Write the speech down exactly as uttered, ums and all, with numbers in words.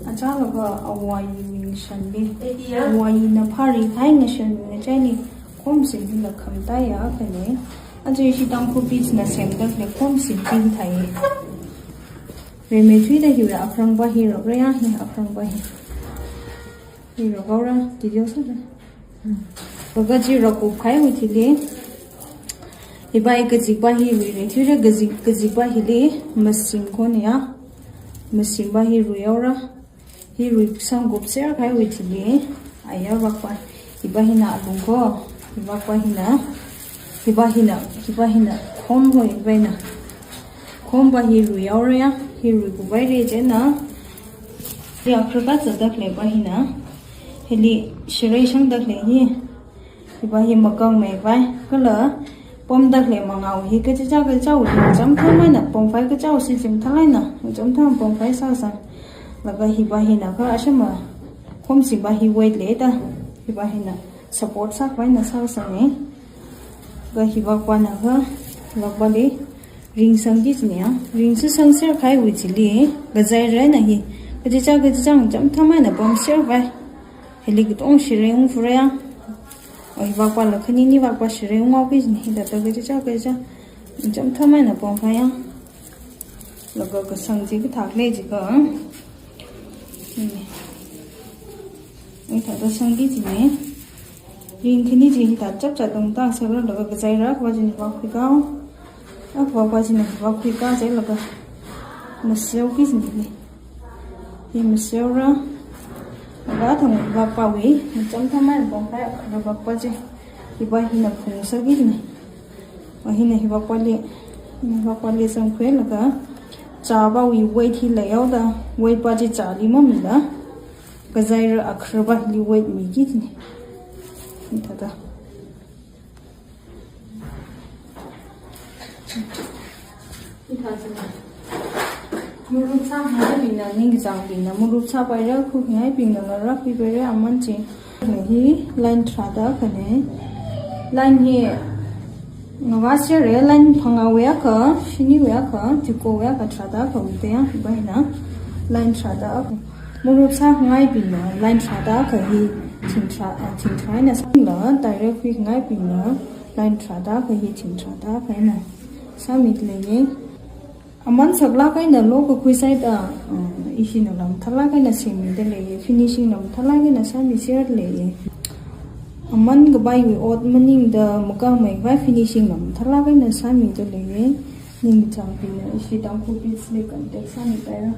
Achālakha awui ming shanli. Awuina phari khai ngashan ngachaili khomsim hila khamtaiya kane. Aja ishi Tangkhul beads na semdalei khomsim chi thai. Rimeithuida hiwui akhrangva hi rāra ya, hi akhrangva hi. Hi rāra, details sāda. Laga chi rākup khaiwui thili, hiva i kazikva hi rui, rimeithuida kazik, kazikva hili masim khon ya. Masimva hi rui haora. Hi rui sangkupser khaiwui thili, ayarvakva. Hiva hina alung ko, hivakva hina, hiva hina, hiva hina khom ko, hiva hina. Khomva hi rui haora ya, hi rui kuphaira chieina. Hi akhra kazatdalei va hina. Hili shirei shangdalei hi. Hiva hi makang meivai, kala pamdalei mangau hi kachichā kachichāwui hi chāmtham eina pamphai, kachichāwui chi chāmtham eina, chāmtham pamphai sāsang. Laga hiva hina kha ashama khomsimva hi weight leida, hiva hina support sākhavai eina sāsang ne. Laga hivakvana kha, hivakvali ring sangki chine ya, ring sāsangser khaiwui thili, kazaira eina hi, kachichā kachichā chāmtham eina pamser vai. Hili katong shirei ungphura ya. O hivakvali khani nivakva shirei unghaoki chine, hithāda kachichā kachichā chāmtham eina pamphai ya. Laga kasang chi kathak lei jiakha. Hithāda sangki chine. Ring khani chi hithāda chapchā tongtā sāra laga kazaira akhava china hivak khuikao. Akhava china hivak khuikao jilaga. Maseoki chine. Hi maseora. Laga thang hivakvawui, chāmtham eina pamphai hivakva chi. Hiva hina phungsāki chine. Hina hivakvali, hivakvali sangkhuilaga. Chāvawui weight hi leihaoda, weight va chi chāli mamila. Kazaira akharvali weight miki chine. Hithāda. Hithāda. Marup sāngaibingna, ningkachāngbingna, marup sāpaira, khuingaibingna, rākhuipaira, aman chi. Hi line tharāda kane. Line hi ngavāsera, line phangāwui akha, shiniwui akha, tikowui akha tharāda kha wui te ya, hiva hina. Line tharāda akha. Marup sāngaibingna, line tharāda akha hi, thing tharā, ah, thing tharā eina sāmila, direct khuingaibingna, line tharāda akha hi, thing tharāda akha eina sāmidalei ye. Aman saklāk eina lokakhui sāda, ah, ishina lam thalāk eina semmidaleiye, finishing lam thalāk eina sāmiserdaleiye. Aman khavaiwui ot maningda makang meivai finishing lam thalāk eina sāmidaleiye. Ningkachāngbingna ishi Tangkhul beads li contact sāmipaira.